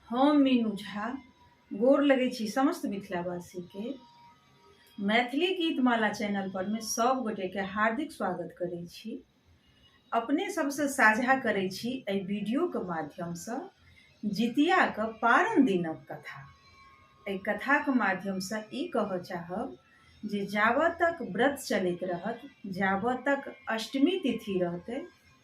हम मीनू झा गोर लगै छी समस्त मिथिलावासीके। मैथिली गीतमाला चैनल पर मे सब गोटेके हार्दिक स्वागत करै छी। अपने सबसँ साझा करै छी एहि वीडियोके माध्यमसँ जितियाके पारण दिनक कथा। एहि कथाके माध्यमसँ ई कहऽ चाहब जे जाबत तक व्रत चलैत रहत, जाबत तक अष्टमी तिथि रहतै,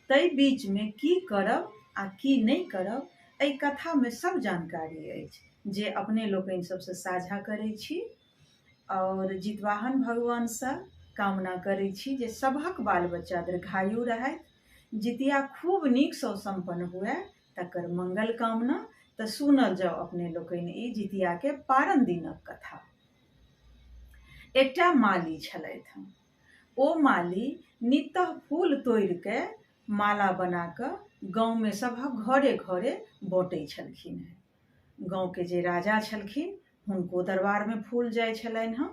ताहि बीचमे की करब आ की नहि करब, एहि कथामे सब जानकारी अछि जे अपने लोकनि सबसँ साझा करै छी। आओर जितवाहन भगवानसँ कामना करै छी जे सभक बाल बच्चा दीर्घायु रहथि, जितिया खूब नीकसँ सम्पन्न हुए, तकर मंगल कामना। तऽ सुनल जाउ अपने लोकनि ई जितियाके पारण दिनक कथा। एकटा माली छलथि। ओ माली नितः फूल तोड़िके माला बना कऽ गाँवमे सभक घरे घरे बँटै छलखिन हेँ। गाँवके जे राजा छलखिन हुनको दरबारमे फूल जाइ छलनि हँ।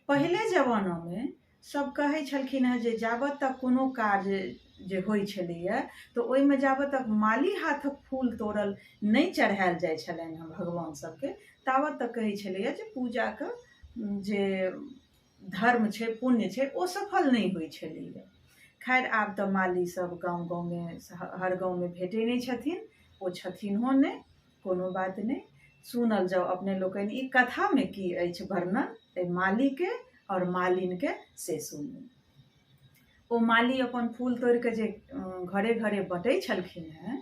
पहिले जमानामे सब कहै छलखिन हेँ जे जाबत तक कोनो कार्य जे होइ छलैए तऽ ओहिमे जाबत तक माली हाथक फूल तोड़ल नहि चढ़ायल जाइ छलनि हँ भगवान सबके, ताबत तक कहै छलैए जे पूजाके जे धर्म छै, पुण्य छै, ओ सफल नहि होइ छलैए। खैर, आब तऽ माली सब गाँव गाँवमे, हर गाँवमे भेटै नहि छथिन, ओ छथिनहो नहि, कोनो बात नहि। सुनल जाउ अपने लोकनि ई कथामे की अछि वर्णन एहि मालीके आओर मालिनके, से सुनू। ओ माली अपन फूल तोड़िके जे घरे घरे बँटै छलखिन हेँ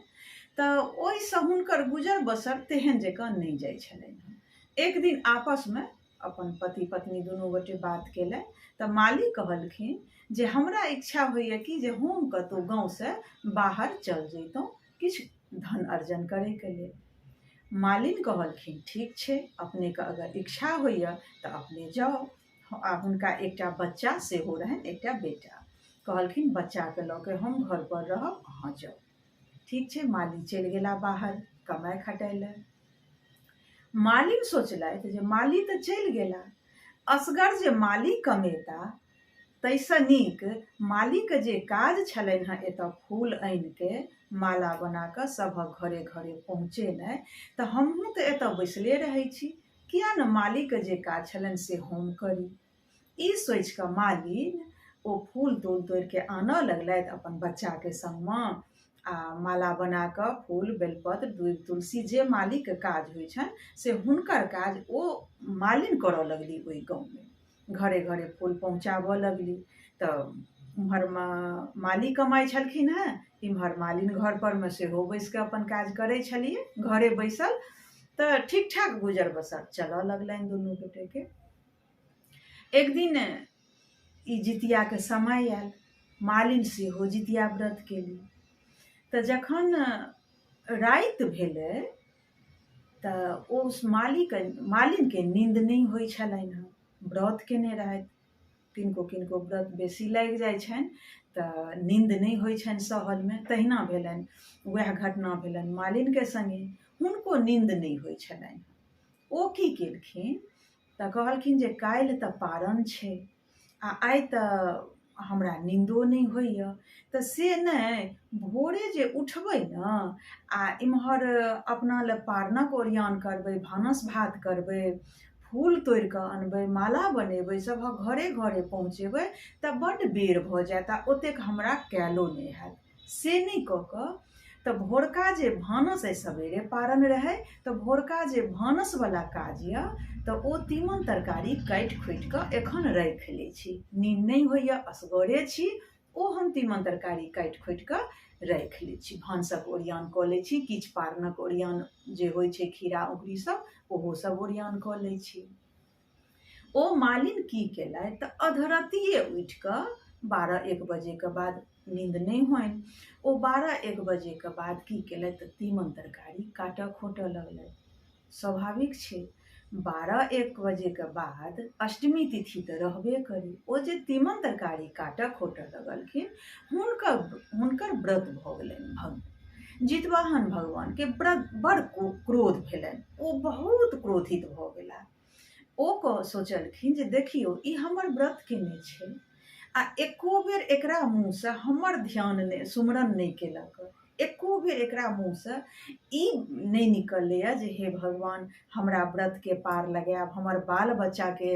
तऽ ओहिसँ हुनकर गुजर बसर तेहन जकाँ नहि जाइ छलनि हेँ। एक दिन आपसमे अपन पति पत्नी दुनू गोटे बात केलनि तऽ माली कहलखिन जे हमरा इच्छा होइए कि जे हम कतहु गाँवसँ बाहर चल जैतहुँ किछु धन अर्जन करैके लेल। मालिन कहलखिन ठीक छै, अपनेके अगर इच्छा होइए तऽ अपने जाउ। आ हुनका एकटा बच्चा सेहो रहनि, एकटा बेटा। कहलखिन बच्चाके लऽ के हम घरपर रहब, अहाँ जाउ। ठीक छै, माली चलि गेला बाहर कमाइ खटाइ लए। मालिन सोचलथि जे माली तऽ चलि गेला, असगर जे माली कमेता ताहिसँ नीक मालीके जे काज छलनि हेँ एतऽ फूल आनिके माला बना कऽ सभक घरे घरे पहुँचेनाइ, तऽ हमहूँ तऽ एतऽ बैसले रहै छी, किए ने मालीके जे काज छलनि से हम करी। ई सोचि कऽ मालिन ओ फूल तूल तोड़िके आनऽ लगलथि अपन बच्चाके सङ्गमे आ माला बना कऽ फूल बेलपत्र दूबि तुलसी जे मालीके काज होइ छनि से हुनकर काज ओ मालिन करऽ लगली। ओहि गाँवमे घरे घरे फूल पहुँचाबऽ लगली। तऽ उम्हर माली कमाइ छलखिन हेँ, इम्हर मालिन घर परमे सेहो बैसिकऽ अपन काज करै छलियै घरे बैसल। तऽ ठीक ठाक गुजर बसर चलऽ लगलनि दुनू गोटेके। एक दिन ई जितियाके समय आयल, मालिन सेहो जितिया व्रत केली। तऽ जखन राति भेलै तऽ ओ मालीके मालिनके नीन्द नहि होइ छलनि हँ। व्रत केने रहथि। किनको किनको व्रत बेसी लागि जाइ छनि तऽ नीन्द नहि होइ छनि सहलमे, तहिना भेलनि, वएह घटना भेलनि मालिनके सङ्गे। हुनको नीन्द नहि होइ छलनि। ओ की केलखिन तऽ कहलखिन जे काल्हि तऽ पारण छै आ आइ तऽ हमरा नीन्दो नहि होइए, तऽ से नहि, भोरे जे उठबै ने आ इम्हर अपना लए पारनक ओरियान करबै, भानस भात करबै, फूल तोड़ि कऽ अनबै, माला बनेबै, सभक घरे घरे पहुँचेबै, तऽ बड्ड बेर भऽ जायत आ ओतेक हमरा कयलो नहि हैत। से नहि कऽ कऽ तऽ भोरका जे भानस अइ, सवेरे पारन रहै तऽ भोरका जे भानसवला काज यऽ तऽ ओ तीमन तरकारी काटि खोटि कऽ एखन राखि लै छी। नीन नहि होइए, असगरे छी, ओ हम तीमन तरकारी काटि खोटि कऽ राखि लै छी, भानसक ओरियान कऽ लै छी, किछु पारनक ओरियान जे होइ छै खीरा औंकुरी सब ओहो सब ओरियान कऽ लै छी। ओ मालिन की केलथि तऽ अधरतिये उठि कऽ 12-1 बजेके बाद नींद नहि होइन, ओ 12-1 बजेके बाद की केलथि तऽ तीमन तरकारी काटऽ खोंटऽ लगलथि। स्वाभाविक छै, 12-1 बजेके बाद अष्टमी तिथि तऽ रहबे करी, ओ जे तीमन तरकारी काटऽ खोंटऽ लगलखिन हुनकर हुनकर व्रत भऽ गेलनि भंग। जितवाहन भगवानके व्रत बड़ क्रोध भेलनि, ओ बहुत क्रोधित भऽ गेला। ओ सोचलखिन जे देखियौ ई हमर व्रत केने छै आ एको बेर एकरा मुँहसँ हमर ध्यान नहि, सुमरन नहि केलक, एको बेर एकरा मुँहसँ ई नहि निकललैए जे हे भगवान, हमरा व्रतके पार लगायब, हमर बाल बच्चाके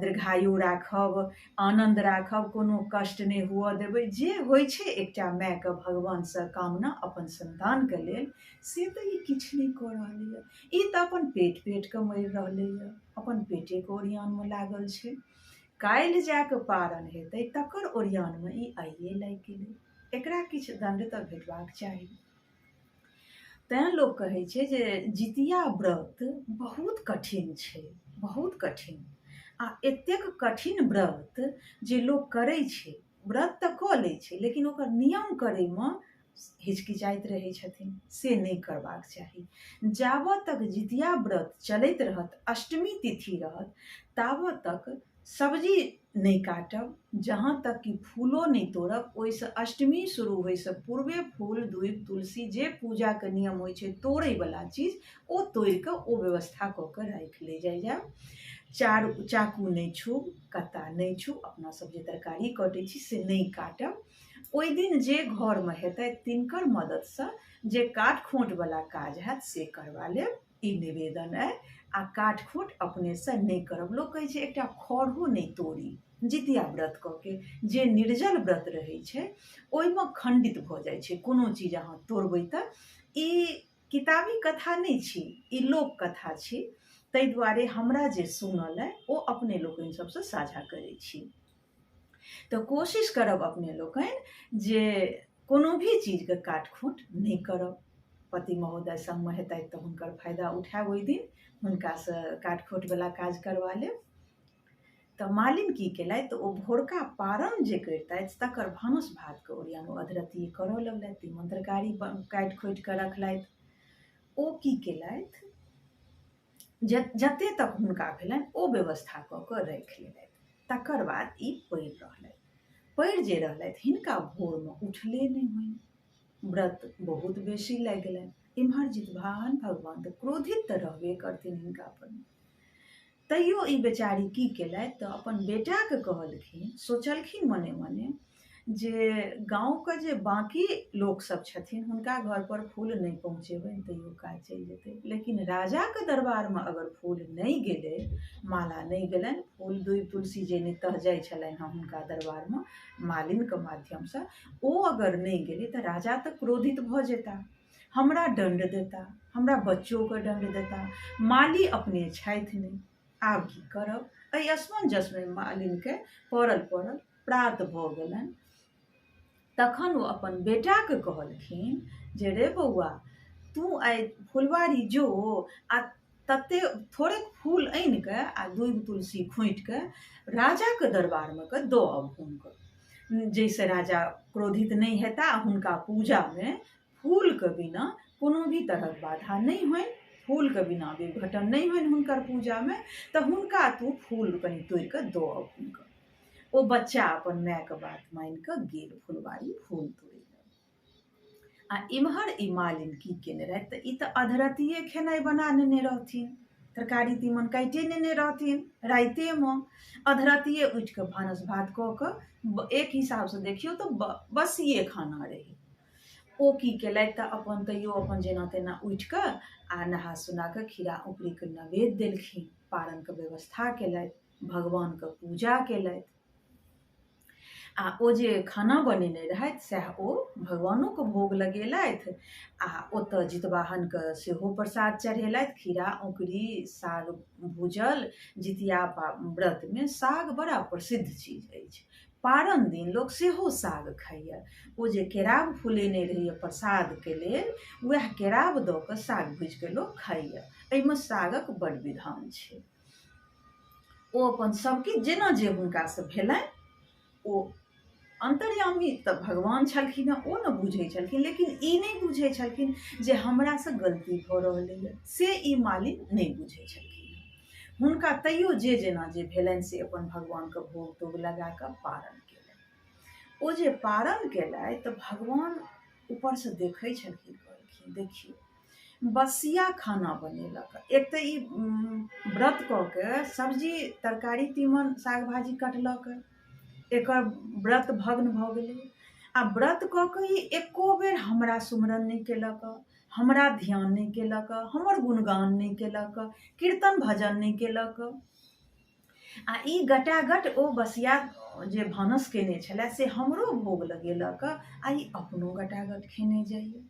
दीर्घायु राखब, आनन्द राखब, कोनो कष्ट नहि हुअ देबै। जे होइ छै एकटा मायके भगवानसँ कामना अपन सन्तानके लेल, से तऽ ई किछु नहि कऽ रहलैए। ई तऽ अपन पेट पेटके मरि रहलैए, अपन पेटेके ओरियानमे लागल छै। काल्हि जा कऽ पारण हेतै तकर ओरियानमे ई आइए लागि गेलै। एकरा किछु दण्ड तऽ भेटबाक चाही। तैँ लोक कहै छै जे जितिया व्रत बहुत कठिन छै, बहुत कठिन। आ एतेक कठिन व्रत जे लोक करै छै, व्रत तऽ कऽ लै छै, लेकिन ओकर नियम करैमे हिचकिचाइत रहै छथिन, से नहि करबाक चाही। जाबऽ तक जितिया व्रत चलैत रहत, अष्टमी तिथि रहत, ताबऽ तक सब्जी नहि काटब, जहाँ तक कि फूलो नहि तोड़ब। ओहिसँ अष्टमी शुरू होइसँ पूर्वे फूल, दूबि, तुलसी, जे पूजाके नियम होइ छै तोड़ैवला चीज, ओ तोड़िकऽ ओ व्यवस्था कऽ कऽ राखि लै जाइ जायब। चाकू नहि छूब, कत्ता नहि छूब, अपना सब जे तरकारी कटै छी से नहि काटब। ओहि दिन जे घरमे हेतै तिनकर मदतिसँ जे काट खोँटवला काज हैत से करबा लेब, ई निवेदन अइ। आ काट खोँट अपनेसँ नहि करब। लोक कहै छै एकटा खढ़ो नहि तोड़ी जितिया व्रत कऽ के। जे निर्जल व्रत रहै छै ओहिमे खण्डित भऽ जाइ छै कोनो चीज अहाँ तोड़बै तऽ। ई किताबी कथा नहि छी, ई लोक कथा छी, ताहि दुआरे हमरा जे सुनल अइ ओ अपने लोकनि सबसँ साझा करै छी। तऽ कोशिश करब अपने लोकनि जे कोनो भी चीजके काट खोँट नहि करब। पति महोदय सङ्गमे हेतथि तऽ हुनकर फायदा उठायब, ओहि दिन हुनकासँ काट खोँटवला काज करबा लेब। तऽ मालिन की केलथि तऽ ओ भोरका पारण जे करितथि तकर भानस भातके ओरियान ओ अधरतिये करऽ लगलथि, तीमन तरकारी काटि खोँटिके रखलथि। ओ की केलथि, जते तक हुनका भेलनि ओ व्यवस्था कऽ कऽ राखि लेलथि। तकर बाद ई पड़ि रहलथि, पड़ि जे रहलथि, हिनका भोरमे उठले नहि होइन, व्रत बहुत बेसी लागि गेलनि। इम्हर जितवाहन भगवान तऽ क्रोधित तऽ रहबे करथिन हिनका पर, तैयो ई बेचारी की केलथि तऽ अपन बेटाके कहलखिन, सोचलखिन मने मने जे गाँवके जे बाँकी लोकसभ छथिन हुनका घरपर फूल नहि पहुँचेबनि तैयो काज चलि जेतै, लेकिन राजाके दरबारमे अगर फूल नहि गेलै, माला नहि गेलनि, फूल दूबि तुलसी जे नितह जाइ छलनि हँ हुनका दरबारमे मालिनके माध्यमसँ, ओ अगर नहि गेलै तऽ राजा तऽ क्रोधित भऽ जेता, हमरा दण्ड देता, हमरा बच्चोके दण्ड देता, माली अपने छथि नहि, आब की करब। एहि असमंजसमे मालिनके पड़ल पड़ल प्रात भऽ गेलनि। तखन ओ अपन बेटाके कहलखिन जे रे बौआ, तू आइ फुलवारी जो आ तते थोड़ेक फूल आनि कऽ आ दूबि तुलसी खोँटि कऽ राजाके दरबारमे कऽ दऽ अबहुन कऽ, जाहिसँ राजा क्रोधित नहि हेता, हुनका पूजामे फूलके बिना कोनो भी तरहक बाधा नहि होइन, फूलके बिना विघटन नहि होइन हुनकर पूजामे, तऽ हुनका तू फूल कनि तोड़ि कऽ दऽ अबहुन कऽ। ओ बच्चा अपन मायके बात मानि कऽ गेल फुलवारी फूल तोड़ै लए। आ इम्हर ई मालिन की केने रहथि तऽ ई तऽ अधरतिये खेनाइ बना नेने रहथिन, तरकारी तीमन काटिए नेने रहथिन रातिएमे, अधरतिये उठि कऽ भानस भात कऽ कऽ एक हिसाबसँ देखियौ तऽ बसिए खाना रहै। ओ की केलथि तऽ अपन तैयो अपन जेना तेना उठि कऽ आ नहा सुना कऽ खीरा औंकुरीके नैवेद्य देलखिन, पारणके व्यवस्था केलथि, भगवानके पूजा केलथि आ ओ जे खाना बनेने रहथि सएह ओ भगवानोके भोग लगेलथि आ ओतऽ जितवाहनके सेहो प्रसाद चढ़ेलथि। खीरा औंकुरी साग भूजल, जितिया व्रतमे साग बड़ा प्रसिद्ध चीज अछि। पारण दिन लोक सेहो साग खाइए। ओ जे केराव फुलेने रहैए प्रसादके लेल, वएह केराव दऽ कऽ साग भुजिके लोक खाइए। एहिमे सागक बड्ड विधान छै। ओ अपन सबकिछु जेना जे हुनकासँ भेलनि, ओ अन्तर्यामी तऽ भगवान छलखिन हँ, ओ ने बुझै छलखिन, लेकिन ई नहि बुझै छलखिन जे हमरासँ गलती भऽ रहलैए, से ई मालिक नहि बुझै छलखिन। हुनका तैयो जे जेना जे भेलनि से अपन भगवानके भोग तोग लगा कऽ पारण केलनि। ओ जे पारण केलथि तऽ भगवान ऊपरसँ देखै छलखिन, कहलखिन देखियौ बसिया खाना बनेलक। एक तऽ ई व्रत कऽ के सब्जी तरकारी तीमन साग भाजी कटलक, एकर व्रत भग्न भऽ गेलै। आ व्रत कऽ कऽ ई एको बेर हमरा सुमरन नहि केलक, हमरा ध्यान नहि केलक, हमर गुणगान नहि केलक, कीर्तन भजन नहि केलक। आ ई गटागट ओ बसिया जे भानस केने छलै से हमरो भोग लगेलक आ ई अपनो गटागट खेने जाइए।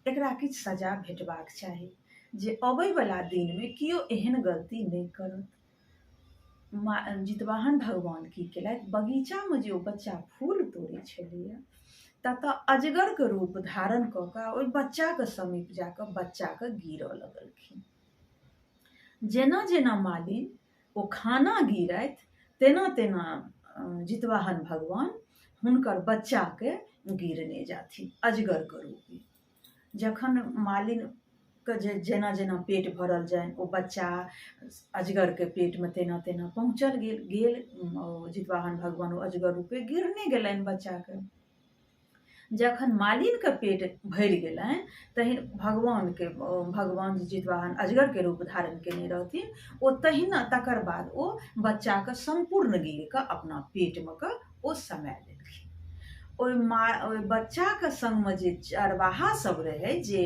एकरा किछु सजा भेटबाक चाही जे अबैवला दिनमे केओ एहन गलती नहि करत। जितवाहन भगवान की केलथि, बगीचामे जे ओ बच्चा फूल तोड़ै छलैए ततऽ अजगरके रूप धारण कऽ कऽ ओहि बच्चाके समीप जा कऽ बच्चाके गीरऽ लगलखिन। जेना जेना मालिन ओ खाना गीरथि तेना तेना जितवाहन भगवान हुनकर बच्चाके गीरने जाथिन अजगरके रूपमे। जखन मालिनके जे जेना जेना पेट भरल जानि ओ बच्चा अजगरके पेटमे तेना तेना पहुँचल गेल गेल ओ जितवाहन भगवान ओ अजगर रूपे गिरने गेलनि बच्चाके। जखन मालिनके पेट भरि गेलनि तहन भगवानके भगवान जे जितवाहन अजगरके रूप धारण केने रहथिन ओ तहिना तकर बाद ओ बच्चाके सम्पूर्ण गीर कऽ अपना पेटमे कऽ ओ समाए लेलखिन। ओहि ओहि बच्चाके सङ्गमे जे चरवाहा सब रहै, जे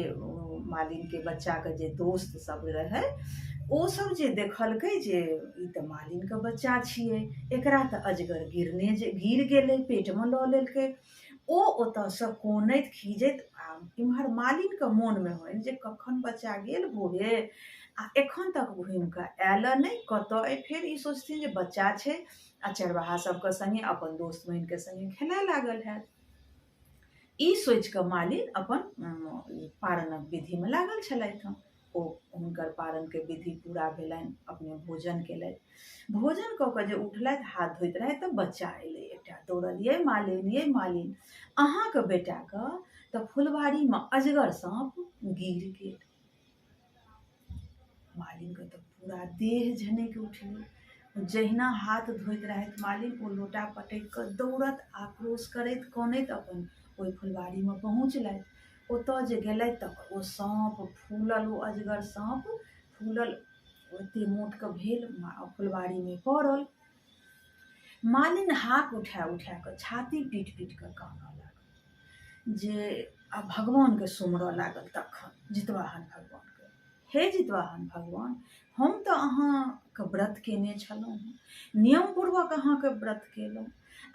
मालिनके बच्चाके जे दोस्त सब रहै, ओ सब जे देखलकै जे ई तऽ मालिनके बच्चा छियै, एकरा तऽ अजगर गिरने जे गिर गेलै, पेटमे लऽ लेलकै। ओ ओतऽसँ कनैत खीजैत आ इम्हर मालिनके मोनमे होइन जे कखन बच्चा गेल भोरे आ एखन तक घुमिकऽ आयल नहि, कतऽ अइ। फेर ई सोचथिन जे बच्चा छै आ चरवाहा सबके सङ्गे अपन दोस्त बहिनके सङ्गे खेलाय लागल हैत। ई सोचिकऽ मालिन अपन पारणक विधिमे लागल छलथि हँ। ओ हुनकर पारणके विधि पूरा भेलनि, अपने भोजन केलथि। भोजन कऽ कऽ जे उठलथि, हाथ धोइत रहथि तऽ बच्चा अयलै एकटा दौड़ल, यै मालिन, यै मालिन, अहाँके बेटाके तऽ फुलबाड़ीमे अजगर साँप गीर गेल। मालिनके तऽ पूरा देह झनकि उठलै। जहिना हाथ धोइत रहथि मालिन, ओ लोटा पटकि कऽ दौड़त आक्रोश करैत कनैत अपन ओहि फुलबाड़ीमे पहुँचलथि। ओतऽ जे गेलथि तऽ ओ साँप फूलल, ओ अजगर साँप फूलल ओते मोटके भेल फुलबाड़ीमे पड़ल। मालिन हाक उठा उठा कऽ छाती पीट पीट कऽ कानऽ लागल जे आ भगवानके सुमरऽ लागल। तखन जितवाहन भगवानके, हे जितवाहन भगवान, हम तऽ अहाँके व्रत केने छलहुँ हँ, नियमपूर्वक अहाँके व्रत केलहुँ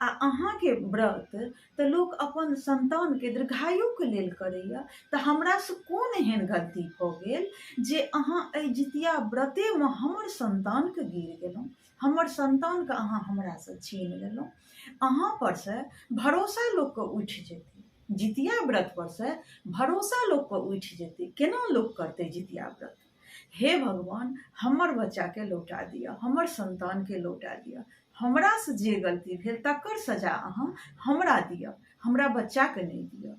आ अहाँके व्रत तऽ लोक अपन सन्तानके दीर्घायुके लेल करैए, तऽ हमरासँ कोन एहन गलती भऽ गेल जे अहाँ एहि जितिया व्रतेमे हमर सन्तानके गीर गेलहुँ, हमर सन्तानके अहाँ हमरासँ छीन लेलहुँ। अहाँ पर से भरोसा लोकके उठि जेतै, जितिया व्रत पर से भरोसा लोकके उठि जेतै, केना लोक करतै जितिया व्रत। हे भगवान, हमर बच्चाके लौटा दिअ, हमर सन्तानके लौटा दिअ, हमरासँ जे गलती भेल तकर सजा अहाँ हमरा दिअ, हमरा बच्चाके नहि दिअ।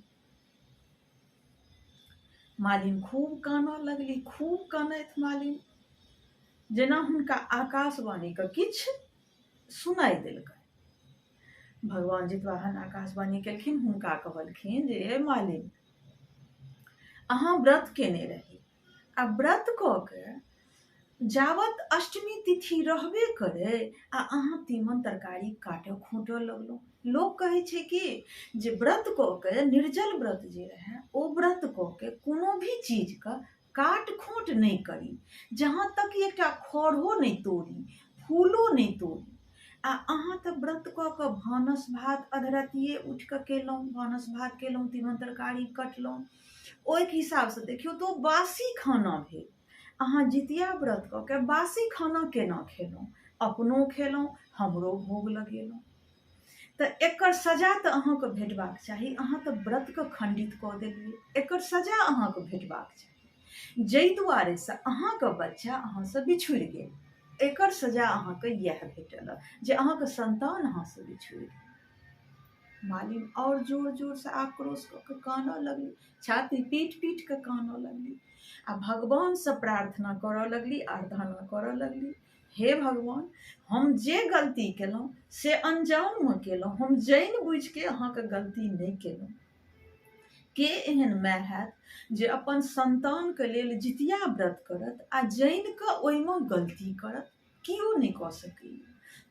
मालिन खूब कानऽ लगली, खूब कानथि मालिन, जेना हुनका आकाशवाणीके किछु सुनाइ देलकनि। भगवान जितवाहन आकाशवाणी केलखिन, हुनका कहलखिन जे हे मालिन, अहाँ व्रत केने रही आ व्रत कऽ के जावत अष्टमी तिथि रहबे करै आ अहाँ तीमन तरकारी काटऽ खोंटऽ लगलहुँ। लोक कहै छै कि जे व्रत कऽ के, निर्जल व्रत जे रहै ओ व्रत कऽ के कोनो भी चीजके काट खोंट नहि करी, जहाँ तक कि एकटा खढ़ो नहि तोड़ी, फूलो नहि तोड़ी। आ अहाँ तऽ व्रत कऽ कऽ भानस भात अधरतिए उठि कऽ केलहुँ, भानस भात केलहुँ, तीमन तरकारी कटलहुँ, ओहिके हिसाबसँ देखियौ तऽ ओ बासी खाना भेल। अहाँ जितिया व्रत कऽ के बासी खाना केना खेलहुँ? अपनो खेलहुँ, हमरो भोग लगेलहुँ, तऽ एकर सजा तऽ अहाँके भेटबाक चाही। अहाँ तऽ व्रतके खण्डित कऽ देलियै, एकर सजा अहाँके भेटबाक चाही। जाहि दुआरेसँ अहाँके बच्चा अहाँसँ बिछुड़ि गेल, एकर सजा अहाँके इएह भेटल जे अहाँके सन्तान अहाँसँ बिछुड़ि गेल। मालिन आओर जोर जोरसँ आक्रोश कऽ कऽ कानऽ लगली, छाती पीट पीट कऽ कानऽ लगली आ भगवानसँ प्रार्थना करऽ लगली, आराधना करऽ लगली, हे भगवान, हम जे गलती केलहुँ से अनजानमे केलहुँ, हम जानि बुझिके अहाँके गलती नहि केलहुँ। के एहन माय हैत जे अपन सन्तानके लेल जितिया व्रत करत आ जानि कऽ ओहिमे गलती करत? केओ नहि कऽ सकैए।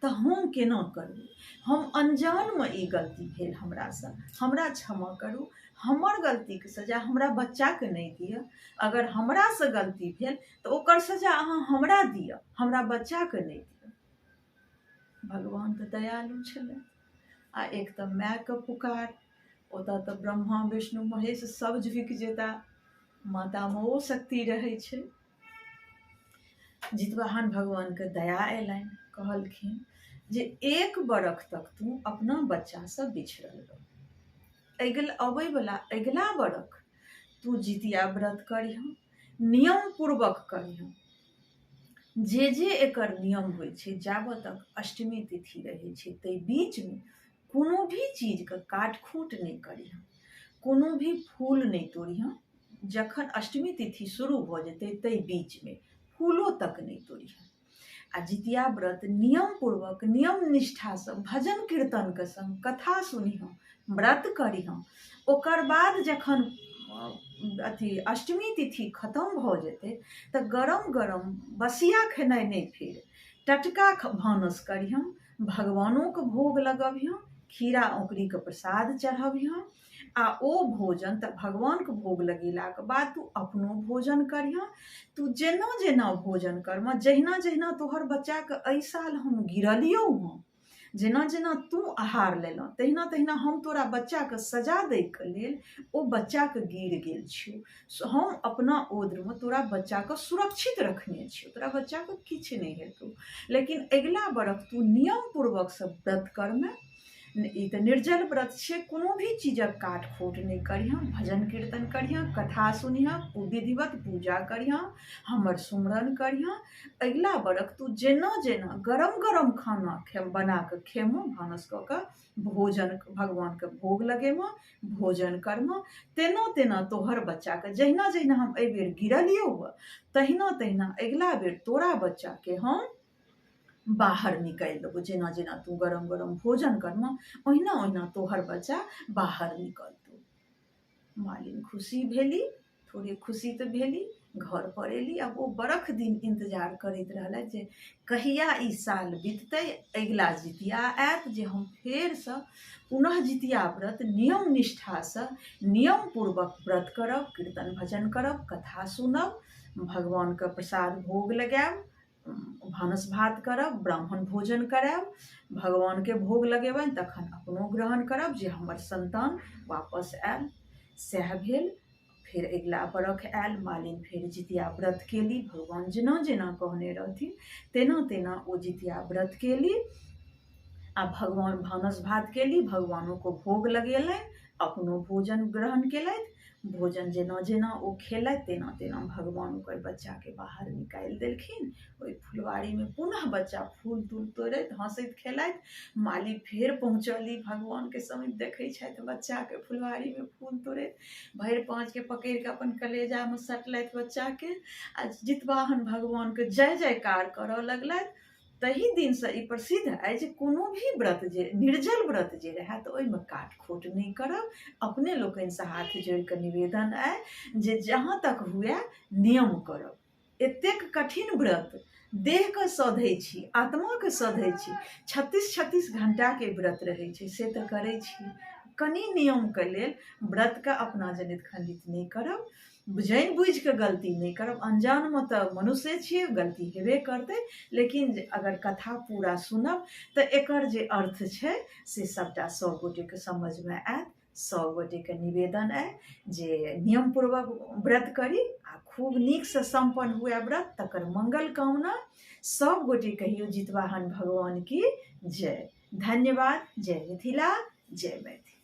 तऽ हम केना करबै? हम अनजानमे ई गलती भेल हमरासँ, हमरा क्षमा करू। हमर गलतीके सजा हमरा बच्चाके नहि दिअ। अगर हमरासँ गलती भेल तऽ ओकर सजा अहाँ हमरा दिअ, हमरा बच्चाके नहि दिअ। भगवान तऽ दयालु छलै आ एक तऽ मायके पुकार, ओतऽ तऽ ब्रह्मा विष्णु महेश सब झुकि जेता, मातामे ओ शक्ति रहै छै। जितवाहन भगवानके दया अयलनि, कहलखिन जे एक बरख तक तू अपना बच्चासँ बिछड़ल रह, अगिला अबैवला अगिला बरख तू जितिया व्रत करिहऽ, नियम पूर्वक करिहऽ। जे जे एकर नियम होइ छै, जाबऽ तक अष्टमी तिथि रहै छै ताहि बीचमे कोनो भी चीजके काट खूट नहि करिहऽ, कोनो भी फूल नहि तोड़िहऽ। जखन अष्टमी तिथि शुरू भऽ जेतै ताहि बीचमे फूलो तक नहि तोड़िहऽ। आ जितिया व्रत नियम पूर्वक नियम निष्ठासँ भजन कीर्तनके संग कथा सुनिहऽ, व्रत करिहऽ। ओकर बाद जखन अथी अष्टमी तिथि खतम भऽ जेतै तऽ गरम गरम बसिया खेनाइ नहि, फेर टटका भानस करिहऽ, भगवानोके भोग लगबिहऽ, खीरा औंकरीके प्रसाद चढ़बिहऽ। आ ओ भोजन तऽ भगवानके भोग लगेलाके बाद तू अपनो भोजन करिहऽ। तू जेना जेना भोजन करबह, जहिना जहिना तोहर बच्चाके एहि साल हम गिरलियौ हँ, जेना जेना तू आहार लेलह, तहिना तहिना हम तोरा बच्चाके सजा दैके लेल ओ बच्चाके गिर गेल छियौ। हम अपना ओद्रमे तोरा बच्चाके सुरक्षित रखने छियौ, तोरा बच्चाके किछु नहि हेतौ। लेकिन अगिला बरख तू नियम पूर्वकसँ व्रत करमे। ई तऽ निर्जल व्रत छियै, कोनो भी चीजक काट खोट नहि करिहँ, भजन कीर्तन करिहँ, कथा सुनिहँ, विधिवत पूजा करिहँ, हमर सुमरन करिहँ। अगिला बरख तू जेना जेना गरम गरम खाना बना कऽ खेमह, भानस कऽ कऽ भोजन भगवानके भोग लगेमह, भोजन करमह, तेना तेना तोहर बच्चाके जहिना जहिना हम एहिबेर गिरलियौ तहिना तहिना अगिला बेर तोरा बच्चाके हम बाहर निकालि देबौ। जेना जेना तू गरम गरम भोजन करमह, ओहिना ओहिना तोहर बच्चा बाहर निकलतौ। मालिन खुशी भेली, थोड़े खुशी तऽ भेली, घर पर एली। आब ओ बरख दिन इन्तजार करैत रहलथि जे कहिया ई साल बिततै, अगिला जितिया आयत जे हम फेरसँ पुनः जितिया व्रत नियम निष्ठासँ नियम पूर्वक व्रत करब, कीर्तन भजन करब, कथा सुनब, भगवानके प्रसाद भोग लगायब, भानस भात करब, ब्राह्मण भोजन करायब, भगवानके भोग लगेबनि, तखन अपनो ग्रहण करब जे हमर संतान वापस आयल। सएह भेल। फेर अगिला बरख आयल, मालिन फेर जितिया व्रत केली। भगवान जेना जेना कहने रहथिन तेना तेना ओ जितिया व्रत केली आ भगवान भानस भात केली, भगवानोके भोग लगेलनि, अपनो भोजन ग्रहण केलथि। भोजन जेना जेना ओ खेलथि तेना तेना भगवान ओकर बच्चाके बाहर निकालि देलखिन। ओहि फुलवारीमे पुनः बच्चा फूल तूल तोड़ैत हँसैत खेलाइत। माली फेर पहुँचली भगवानके समीप, देखै छथि बच्चाके फुलवारीमे फूल तोड़ैत, भरि पाँचके पकड़िके अपन कलेजामे सटलथि बच्चाके आ जितवाहन भगवानके जय जयकार करऽ लगलथि। तही दिनसँ ई प्रसिद्ध अछि जे कोनो भी व्रत जे निर्जल व्रत जे रहए तऽ ओहिमे काट खोट नहि करब। अपने लोकनिसँ हाथ जोड़ि कऽ निवेदन अइ जे जहाँ तक हुए नियम करब। एतेक कठिन व्रत देहके सधै छी, आत्माके सधै छी, 36 36 घंटाके व्रत रहै छै, से तऽ करै छी। कनि नियमके लेल व्रतके अपना जनैत खण्डित नहि करब, जानि बुझि कऽ गलती नहि करब। अनजानमे तऽ मनुष्य छियै, गलती हेबे करतै, लेकिन अगर कथा पूरा सुनब तऽ एकर जे अर्थ छै से सभटा सभ गोटेके समझमे आयत। सभ गोटेके निवेदन अइ जे नियमपूर्वक व्रत करी आ खूब नीकसँ सम्पन्न हुए व्रत, तकर मंगल कामना। सभ गोटे कहियौ जितवाहन भगवान की जय। धन्यवाद। जय मिथिला, जय मैथिली।